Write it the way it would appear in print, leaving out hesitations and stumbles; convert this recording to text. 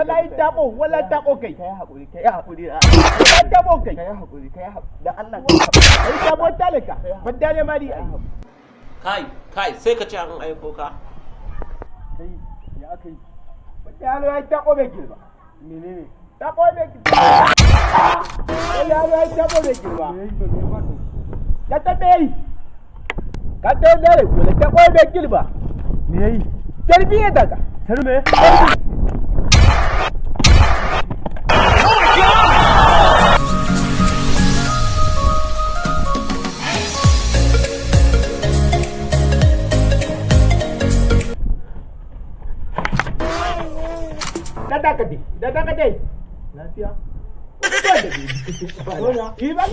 Wallahi tabo, wallahi tabo kai. Kai hakuri, kai hakuri. Wallahi tabo kai. Kai hakuri, kai hakuri dan Allah. Kai tabo talaka. Ban dane mari ai. Kai, kai, sai ka ce an aiko ka. Kai, ya aka yi? Yaro ya tabo bai girma. Menene? Tabo bai girma. Yaro ya tabo bai girma. Me yi ba me ba? Ya tabe yi. Ka ta dare wala tabo bai girma. Me yayi? Tarbiyya daga. Tarme? Da dakate, da dakate. Lafiya. Yi ba.